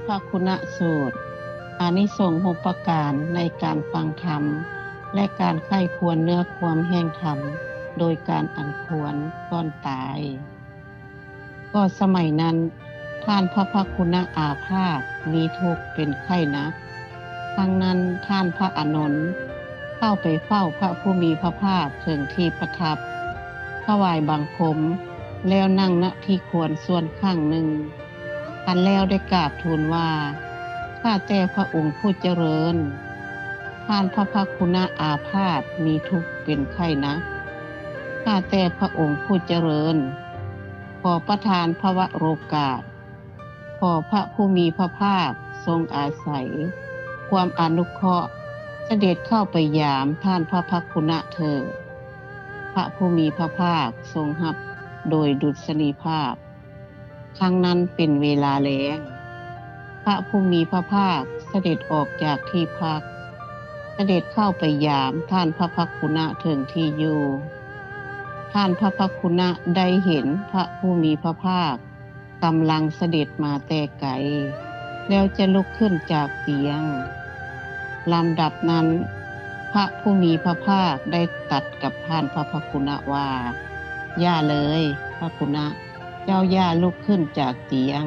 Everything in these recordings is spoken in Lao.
ພະຄຸນະສູດ ອານິສົງຫົກປະການໃນການຟັງທຳ ແລະ ການໃຄ່ຄວນເນື້ອຄວາມແຫ່ງທຳ ໂດຍການອັນຄວນກ່ອນຕາຍ. ກໍສະໄໝນັ້ນ ທ່ານພະພັກຄຸນະອາພາດມີທຸກເປັນໄຂ້ໜັກ. ຄັ້ງນັ້ນທ່ານພະອານົນເຂົ້າໄປເຝົ້າພະຜູ້ມີພະພາກເຖິງທີ່ປະທັບ, ຖວາຍບັງຄົມ ແລ້ວນັ່ງນະທີ່ຄວນສ່ວນຂ້າງໜຶ່ງ. ຄັນແລ້ວໄດ້ກາບທູນວ່າ, ຂ້າແຕ່ພະອົງຜູ້ຈະເລີນ, ທ່ານພະພັກຄຸນະອາພາດມີທຸກເປັນໄຂ້ໜັກ. ຂ້າແຕ່ພະອົງຜູ້ຈະເລີນ, ຂໍປະທານພະວະໂລກາດ, ຂໍພະຜູ້ມີພະພາກຊົງອາໄສຄວາມອະນຸເຄາະ ສະເດັດເຂົ້າໄປຢາມທ່ານພະພັກຄຸນະເຖີດ. ພະຜູ້ມີພະພາກຊົງຮັບໂດຍດຸດສະນີພາບ. ຄັ້ງນັ້ນເປັນເວລາແລງ. ພະຜູ້ມີພະພາກສະເດັດອອກຈາກທີ່ພັກ, ສະເດັດເຂົ້າໄປຢາມທ່ານພະພັກຄຸນະເຖິງທີ່ຢູ່. ທ່ານພະພັກຄຸນະໄດ້ເຫັນພະຜູ້ມີພະພາກກຳລັງສະເດັດມາແຕ່ໄກ, ແລ້ວຈະລຸກຂຶ້ນຈາກຕຽງ. ລຳດັບນັ້ນ ພະຜູ້ມີພະພາກໄດ້ຕັດກັບທ່ານພະພັກຄຸນະວ່າ, ຢ່າເລີຍ, ພະຄຸນະ, ເຈົ້າຢ່າລຸກຂຶ້ນຈາກຕຽງ.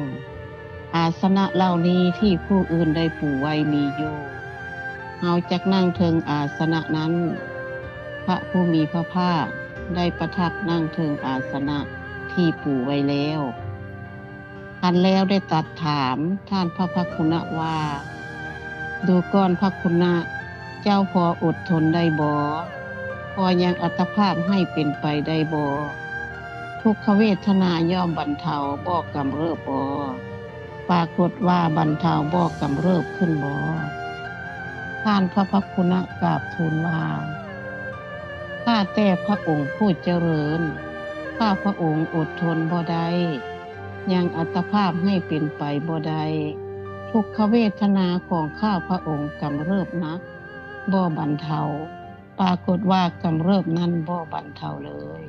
ອາສະນະເຫຼົ່ານີ້ທີ່ຜູ້ອື່ນໄດ້ປູໄວ້ມີຢູ່. ເຮົາຈັກນັ່ງເທິງອາສະນະນັ້ນ. ພະຜູ້ມີພະພາກໄດ້ປະທັບນັ່ງເທິງອາສະນະທີ່ປູໄວ້ແລ້ວ. ຄັນແລ້ວໄດ້ຕັດຖາມທ່ານພະພັກຄຸນະວ່າ, ດູກ່ອນພະຄຸນະ, ເຈົ້າພໍອົດທົນໄດ້ບໍ່? ພໍຍັງອັດຕະພາບໃຫ້ເປັນໄປໄດ້ບໍ່? ທຸກຂະເວທະນາຍ່ອມບັນເທົາບໍ່ກຳເລີບບໍ່? ປາກົດວ່າບັນເທົາບໍ່ກຳເລີບຂຶ້ນບໍ່? ທ່ານພະພັກຄຸນະກາບທູນວ່າ, ຂ້າແຕ່ພະອົງຜູ້ຈະເລີນ, ຂ້າພະອົງອົດທົນບໍ່ໄດ້, ຍັງອັດຕະພາບໃຫ້ເປັນໄປບໍ່ໄດ້. ທຸກຂະເວທະນາຂອງຂ້າພະອົງກຳເລີບໜັກ, ບໍ່ບັນເທົາ. ປາກົດວ່າກຳເລີບນັ້ນບໍ່ບັນເທົາເລີຍ.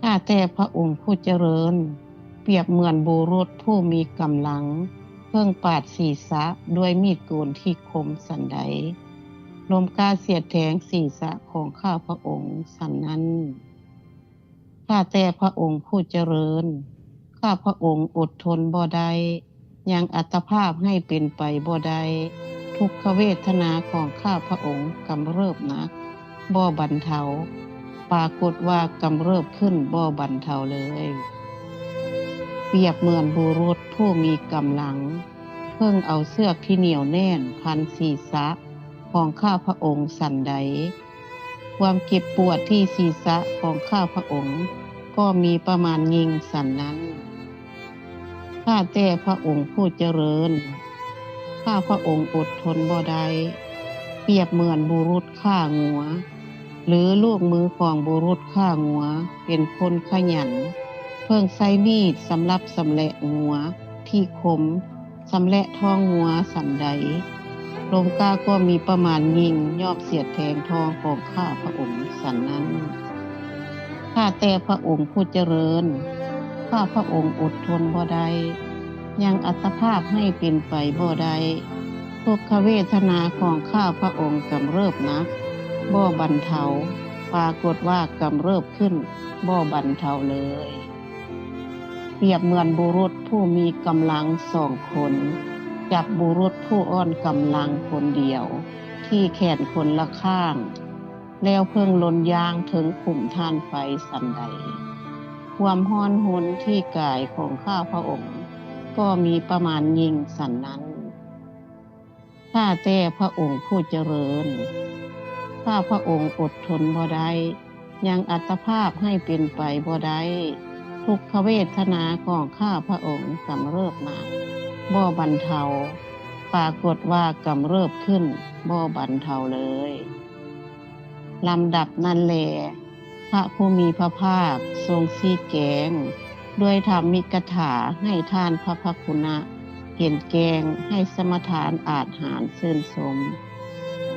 ຂ້າແຕ່ພະອົງຜູ້ຈະເລີນ, ປຽບເໝືອນບຸລຸດຜູ້ມີກຳລັງເພິ່ງປາດສີສະດ້ວຍມີດໂກນທີ່ຄົມສັນໃດ, ລົມກ້າສຽດແທງສີສະຂອງຂ້າພະອົງສັນນັ້ນ. ຂ້າແຕ່ພະອົງຜູ້ຈະເລີນ, ຂ້າພະອົງອົດທົນບໍ່ໄດ້, ຍັງອັດຕະພາບໃຫ້ເປັນໄປບໍ່ໄດ້. ທຸກຂະເວທະນາຂອງຂ້າພະອົງກຳເລີບໜັກ, ບໍ່ບັນເທົາ. ປາກົດວ່າກຳເລີບຂຶ້ນບໍ່ບັນເທົາເລີຍ. ປຽບເໝືອນບຸລຸດຜູ້ມີກຳລັງ ເພິ່ງເອົາເຊືອກທີ່ໜຽວແໜ້ນພັນສີສະຂອງຂ້າພະອົງສັນໃດ, ຄວາມເຈັບປວດທີ່ສີສະຂອງຂ້າພະອົງກໍມີປະມານຍິ່ງສັນນັ້ນ. ຂ້າແຕ່ພະອົງຜູ້ຈະເລີນ, ຂ້າພະອົງອົດທົນບໍ່ໄດ້, ປຽບເໝືອນບຸລຸດຂ້າງົວ ຫຼື ລູກມືຂອງບຸລຸດຂ້າງົວເປັນຄົນຂະຫຍັນ, ເພິ່ງໃຊ້ມີດສຳລັບຊຳແຫຼະງົວທີ່ຄົມ, ຊຳແຫຼະທ້ອງງົວສັນໃດ, ລົມກ້າກໍມີປະມານຍິງຍ່ອມສຽດແທງທ້ອງຂອງຂ້າພະອົງສັນນັ້ນ. ຂ້າແຕ່ພະອົງຜູ້ຈະເລີນ, ຂ້າພະອົງອົດທົນບໍ່ໄດ້, ຍັງອັດຕະພາບໃຫ້ເປັນໄປບໍ່ໄດ້. ທຸກຂະເວທະນາຂອງຂ້າພະອົງກຳເລີບໜັກ, ບໍ່ບັນເທົາ, ປາກົດວ່າກຳເລີບຂຶ້ນ, ບໍ່ບັນເທົາເລີຍ. ປຽບເໝືອນບຸລຸດຜູ້ມີກຳລັງສອງຄົນ ຈັບບຸລຸດຜູ້ອ່ອນກຳລັງຄົນດຽວທີ່ແຂນຄົນລະຂ້າງ, ແລ້ວເພິ່ງຫຼົ່ນຢ່າງເທິງຂຸມຖ່ານໄຟສັນໃດ, ຄວາມຮ້ອນຮົນທີ່ກາຍຂອງຂ້າພະອົງກໍມີປະມານຍິ່ງສັນນັ້ນ. ຂ້າແຕ່ພະອົງຜູ້ຈະເລີນ, ຂ້າພະອົງອົດທົນບໍ່ໄດ້, ຍັງອັດຕະພາບໃຫ້ເປັນໄປບໍ່ໄດ້. ທຸກຂະເວທະນາຂອງຂ້າພະອົງກຳເລີບໜັກ, ບໍ່ບັນເທົາ, ປາກົດວ່າກຳເລີບຂຶ້ນ, ບໍ່ບັນເທົາເລີຍ. ລຳດັບນັ້ນແລ, ພະຜູ້ມີພະພາກຊົງຊີ້ແຈງດ້ວຍທຳມິກະຖາໃຫ້ທ່ານພະພັກຄຸນະເຫັນແຈ້ງ, ໃຫ້ສະມະທານອາດຫານຊື່ນຊົມ,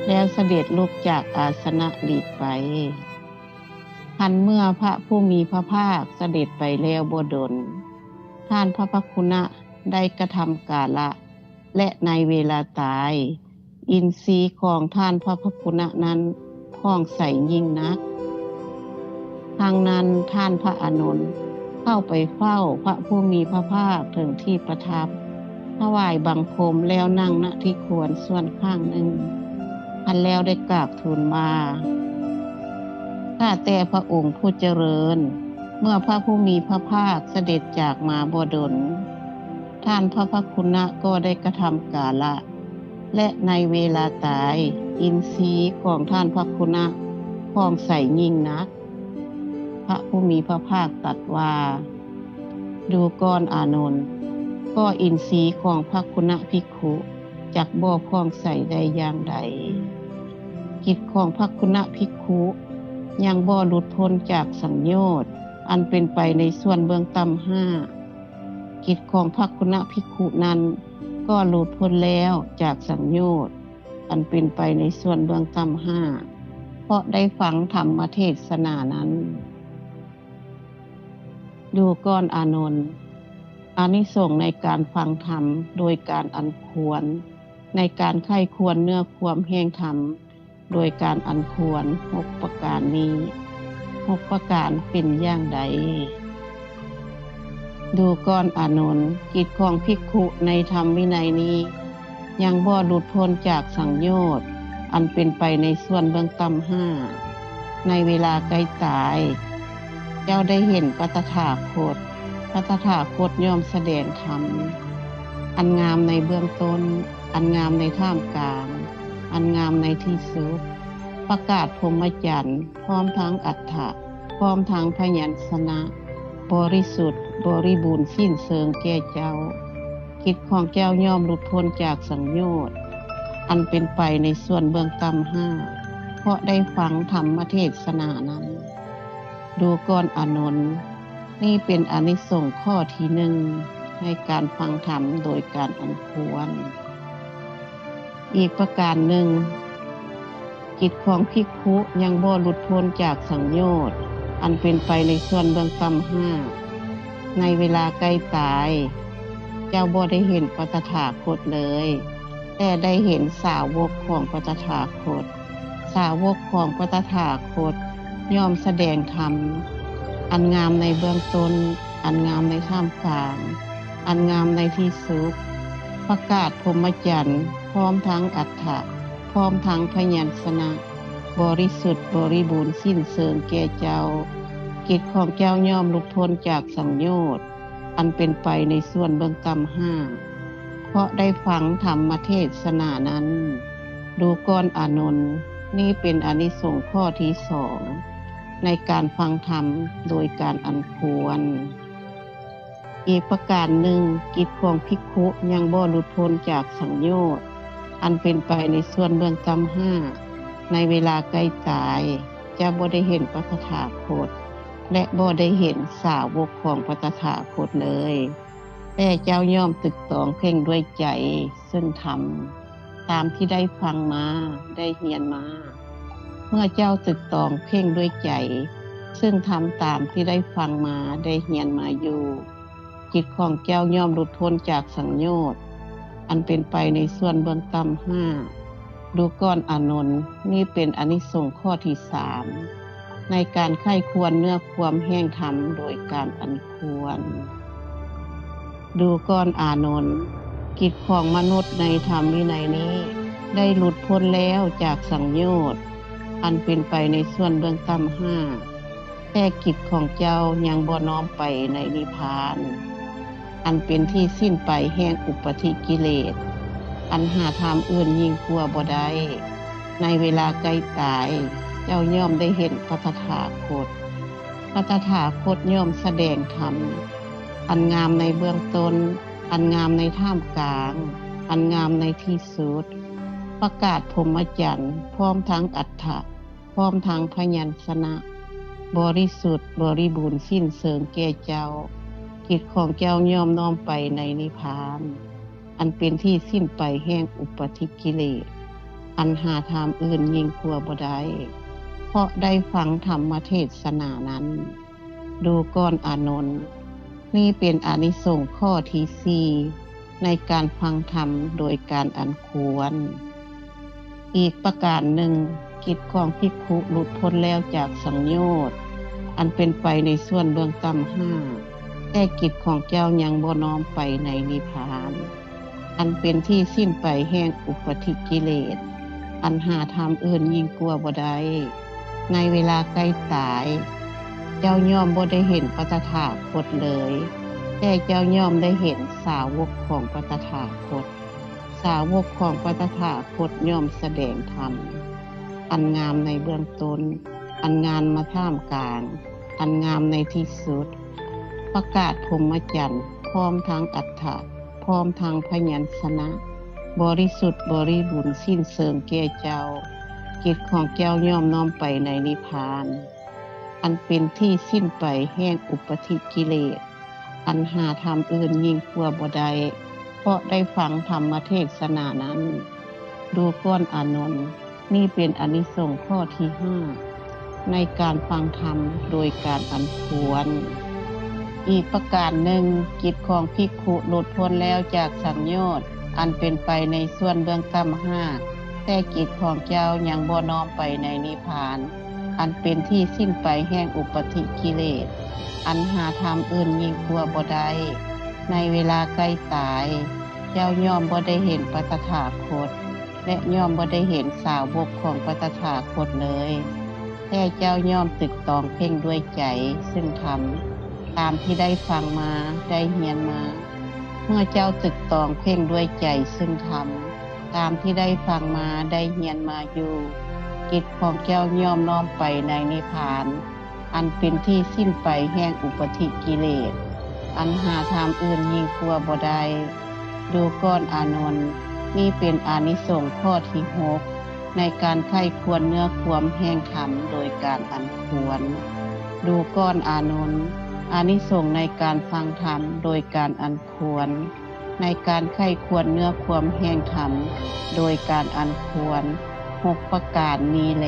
ແລ້ວສະເດັດລຸກຈາກອາສະນະຫຼີກໄປ. ຄັນເມື່ອພະຜູ້ມີພະພາກສະເດັດໄປແລ້ວບໍ່ດົນ, ທ່ານພະພັກຄຸນະ ໄດ້ກະທຳກາລະ ແລະ ໃນເວລາຕາຍ, ອິນຊີຂອງທ່ານພະພັກຄຸນະນັ້ນຜ່ອງໃສຍິ່ງນັກ. ຄັ້ງນັ້ນທ່ານພະອານົນເຂົ້າໄປເຝົ້າພະຜູ້ມີພະພາກເຖິງທີ່ປະທັບ, ຖວາຍບັງຄົມແລ້ວນັ່ງ ນະ ທີ່ຄວນສ່ວນຂ້າງໜຶ່ງ, ອັນແລ້ວໄດ້ກາບທູນວ່າ, ຂ້າແຕ່ພະອົງຜູ້ຈະເລີນ, ເມື່ອພະຜູ້ມີພະພາກສະເດັດຈາກມາບໍ່ດົນ, ທ່ານພະພັກຄຸນະກໍໄດ້ກະທຳກາລະ ແລະ ໃນເວລາຕາຍ, ອິນຊີຂອງທ່ານພະຄຸນະຜ່ອງໃສຍິ່ງນັກ. ພະຜູ້ມີພະພາກຕັດວ່າ, ດູກ່ອນອານົນ, ກໍອິນຊີຂອງພະຄຸນະພິກຂຸຈັກບໍ່ຜ່ອງໃສໄດ້ຢ່າງໃດ? ກິດຂອງພະຄຸນະພິກຂຸຍັງບໍ່ຫຼຸດພົ້ນຈາກສັງໂຍດ ອັນເປັນໄປໃນສ່ວນເບື້ອງຕ່ຳຫ້າ. ກິດຂອງພະຄຸນະພິກຂຸນັ້ນກໍຫຼຸດພົ້ນແລ້ວຈາກສັງໂຍດ ອັນເປັນໄປໃນສ່ວນເບື້ອງຕ່ຳຫ້າ ເພາະໄດ້ຟັງທຳມະເທສະໜານັ້ນ. ດູກ່ອນອານົນ, ອານິສົງໃນການຟັງທຳໂດຍການອັນຄວນ, ໃນການໃຄ່ຄວນເນື້ອຄວາມແຫ່ງທຳ ໂດຍການອັນຄວນຫົກປະການນີ້, ຫົກປະການເປັນຢ່າງໃດ? ດູກ່ອນອານົນ, ກິດຂອງພິກຂຸໃນທຳວິໄນນີ້ຍັງບໍ່ຫຼຸດພົ້ນຈາກສັງໂຍດ ອັນເປັນໄປໃນສ່ວນເບື້ອງຕ່ຳຫ້າ. ໃນເວລາໃກ້ຕາຍ, ເຈົ້າໄດ້ເຫັນພະຕະຖາຄົດ, ພະຕະຖາຄົດຍ່ອມສະແດງທຳ ອັນງາມໃນເບື້ອງຕົ້ນ, ອັນງາມໃນທ່າມກາງ, ອັນງາມໃນທີ່ສຸດ, ປະກາດພົມມະຈັນ ພ້ອມທັງອັດຖະ, ພ້ອມທັງພະຍັນຊະນະ ບໍລິສຸດບໍລິບູນສິ້ນເຊີງແກ່ເຈົ້າ. ກິດຂອງເຈົ້າຍ່ອມຫຼຸດພົ້ນຈາກສັງໂຍດ ອັນເປັນໄປໃນສ່ວນເບື້ອງຕ່ຳຫ້າ ເພາະໄດ້ຟັງທຳມະເທສະໜານັ້ນ. ດູກ່ອນອານົນ, ນີ້ເປັນອານິສົງຂໍ້ທີໜຶ່ງ ໃນການຟັງທຳໂດຍການອັນຄວນ. ອີກປະການໜຶ່ງ, ກິດຂອງພິກຂຸຍັງບໍ່ຫຼຸດພົ້ນຈາກສັງໂຍດ ອັນເປັນໄປໃນສ່ວນເບື້ອງຕ່ຳຫ້າ. ໃນເວລາໃກ້ຕາຍ, ເຈົ້າບໍ່ໄດ້ເຫັນພະຕະຖາຄົດເລີຍ, ແຕ່ໄດ້ເຫັນສາວົກຂອງພະຕະຖາຄົດ. ສາວົກຂອງພະຕະຖາຄົດຍ່ອມສະແດງທຳ ອັນງາມໃນເບື້ອງຕົ້ນ, ອັນງາມໃນທ່າມກາງ, ອັນງາມໃນທີ່ສຸດ, ປະກາດພົມມະຈັນ ພ້ອມທັງອັດຖະ, ພ້ອມທັງພະຍັນຊະນະ ບໍລິສຸດບໍລິບູນສິ້ນເຊີງແກ່ເຈົ້າ. ກິດຂອງເຈົ້າຍ່ອມຫຼຸດພົ້ນຈາກສັງໂຍດ ອັນເປັນໄປໃນສ່ວນເບື້ອງຕ່ຳຫ້າ ເພາະໄດ້ຟັງທຳມະເທສະໜານັ້ນ. ດູກ່ອນອານົນ, ນີ້ເປັນອານິສົງຂໍ້ທີສອງ ໃນການຟັງທຳໂດຍການອັນຄວນ. ອີກປະການໜຶ່ງ, ກິດຂອງພິກຂຸຍັງບໍ່ຫຼຸດພົ້ນຈາກສັງໂຍດ ອັນເປັນໄປໃນສ່ວນເບື້ອງຕ່ຳຫ້າ. ໃນເວລາໃກ້ຕາຍ, ເຈົ້າບໍ່ໄດ້ເຫັນພະຕະຖາຄົດ ແລະ ບໍ່ໄດ້ເຫັນສາວົກຂອງພະຕະຖາຄົດເລີຍ, ແຕ່ເຈົ້າຍ່ອມຕຶກຕອງເຄັ່ງດ້ວຍໃຈເຊິ່ງທຳ ຕາມທີ່ໄດ້ຟັງມາ, ໄດ້ຮຽນມາ. ເມື່ອເຈົ້າຕຶກຕອງເຄັ່ງດ້ວຍໃຈເຊິ່ງທຳຕາມທີ່ໄດ້ຟັງມາ, ໄດ້ຮຽນມາຢູ່, ຈິດຂອງເຈົ້າຍ່ອມຫຼຸດພົ້ນຈາກສັງໂຍດ ອັນເປັນໄປໃນສ່ວນເບື້ອງຕ່ຳຫ້າ. ດູກ່ອນອານົນ, ນີ້ເປັນອານິສົງຂໍ້ທີສາມ ໃນການໃຄ່ຄວນເນື້ອຄວາມແຫ່ງທຳໂດຍການອັນຄວນ. ດູກ່ອນອານົນ, ກິດຂອງມະນຸດໃນທຳວິໄນນີ້ໄດ້ຫຼຸດພົ້ນແລ້ວຈາກສັງໂຍດ ອັນເປັນໄປໃນສ່ວນເບື້ອງຕ່ຳຫ້າ. ແຕ່ກິດຂອງເຈົ້າຍັງບໍ່ນ້ອມໄປໃນນິບພານ ອັນເປັນທີ່ສິ້ນໄປແຫ່ງອຸປາທິກິເລດ ອັນຫາທາງອື່ນຍິ່ງກວ່າບໍ່ໄດ້. ໃນເວລາໃກ້ຕາຍ, ເຈົ້າຍ່ອມໄດ້ເຫັນພະຕະຖາຄົດ. ພະຕະຖາຄົດຍ່ອມສະແດງທຳ ອັນງາມໃນເບື້ອງຕົ້ນ, ອັນງາມໃນທ່າມກາງ, ອັນງາມໃນທີ່ສຸດ, ປະກາດພົມມະຈັນ ພ້ອມທັງອັດຖະ ພ້ອມທັງພະຍັນຊະນະ ບໍລິສຸດບໍລິບູນສິ້ນເຊີງແກ່ເຈົ້າ. ຈິດຂອງເຈົ້າຍ່ອມນ້ອມໄປໃນນິບພານ ອັນເປັນທີ່ສິ້ນໄປແຫ່ງອຸປາທິກິເລດ ອັນຫາທາງອື່ນຍິ່ງກວ່າບໍ່ໄດ້ ເພາະໄດ້ຟັງທຳມະເທສະໜານັ້ນ. ດູກ່ອນອານົນ, ນີ້ເປັນອານິສົງຂໍ້ທີສີ່ ໃນການຟັງທຳໂດຍການອັນຄວນ. ອີກປະການໜຶ່ງ, ກິດຂອງພິກຂຸຫຼຸດພົ້ນແລ້ວຈາກສັງໂຍດ ອັນເປັນໄປໃນສ່ວນເບື້ອງຕ່ຳຫ້າ, ແຕ່ກິດຂອງເຈົ້າຍັງບໍ່ນ້ອມໄປໃນນິບພານ ອັນເປັນທີ່ສິ້ນໄປແຫ່ງອຸປະທິກິເລດ ອັນຫາທຳອື່ນຍິ່ງກວ່າບໍ່ໄດ້. ໃນເວລາໃກ້ຕາຍ, ເຈົ້າຍ່ອມບໍ່ໄດ້ເຫັນພະຕະຖາຄົດເລີຍ, ແຕ່ເຈົ້າຍ່ອມໄດ້ເຫັນສາວົກຂອງພະຕະຖາຄົດ. ສາວົກຂອງພະຕະຖາຄົດຍ່ອມສະແດງທຳ ອັນງາມໃນເບື້ອງຕົ້ນ, ອັນງາມມາທ່າມກາງ, ອັນງາມໃນທີ່ສຸດ. ປະກາດພົມມະຈັນ ພ້ອມທັງອັດຖະ ພ້ອມທັງພະຍັນຊະນະ ບໍລິສຸດບໍລິບູນສິ້ນເຊີງແກ່ເຈົ້າ. ກິດຂອງເຈົ້າຍ່ອມນ້ອມໄປໃນນິບພານ ອັນເປັນທີ່ສິ້ນໄປແຫ່ງອຸປະທິກິເລດ ອັນຫາທຳອື່ນຍິ່ງກວ່າບໍ່ໄດ້ ເພາະໄດ້ຟັງທຳມະເທສະນານັ້ນ. ດູກ່ອນອານົນ, ນີ້ເປັນອານິສົງຂໍ້ທີຫ້າ ໃນການຟັງທຳໂດຍການອັນຄວນ. ອີກປະການໜຶ່ງ, ກິດຂອງພິກຂຸຫຼຸດພົ້ນແລ້ວຈາກສັງໂຍດ ອັນເປັນໄປໃນສ່ວນເບື້ອງຕ່ຳຫ້າ, ແຕ່ກິດຂອງເຈົ້າຍັງບໍ່ນ້ອມໄປໃນນິບພານ ອັນເປັນທີ່ສິ້ນໄປແຫ່ງອຸປະທິກິເລດ ອັນຫາທຳອື່ນຍິ່ງກວ່າບໍ່ໄດ້. ໃນເວລາໃກ້ຕາຍ, ເຈົ້າຍ່ອມບໍ່ໄດ້ເຫັນພະຕະຖາຄົດ ແລະ ຍ່ອມບໍ່ໄດ້ເຫັນສາວົກຂອງພະຕະຖາຄົດເລີຍ, ແຕ່ເຈົ້າຍ່ອມຕຶກຕອງເພໍ່ງດ້ວຍໃຈເຊິ່ງທຳ ຕາມທີ່ໄດ້ຟັງມາ, ໄດ້ຮຽນມາ. ເມື່ອເຈົ້າຕຶກຕອງເພໍ່ງດ້ວຍໃຈເຊິ່ງທຳ ຕາມທີ່ໄດ້ຟັງມາ, ໄດ້ຮຽນມາຢູ່, ກິດຂອງເຈົ້າຍ່ອມນ້ອມໄປໃນນິບພານ ອັນເປັນທີ່ສິ້ນໄປແຫ່ງອຸປະທິກິເລດ ອັນຫາທຳອື່ນຍິ່ງກວ່າບໍ່ໄດ້. ດູກ່ອນອານົນ, ນີ້ເປັນອານິສົງຂໍ້ທີຫົກ ໃນການໃຄ່ຄວນເນື້ອຄວາມແຫ່ງທຳໂດຍການອັນຄວນ. ດູກ່ອນອານົນ, ອານິສົງໃນການຟັງທຳໂດຍການອັນຄວນ ໃນການໃຄ່ຄວນເນື້ອຄວາມແຫ່ງທຳໂດຍການອັນຄວນ ຫົກປະການນີ້ແລ.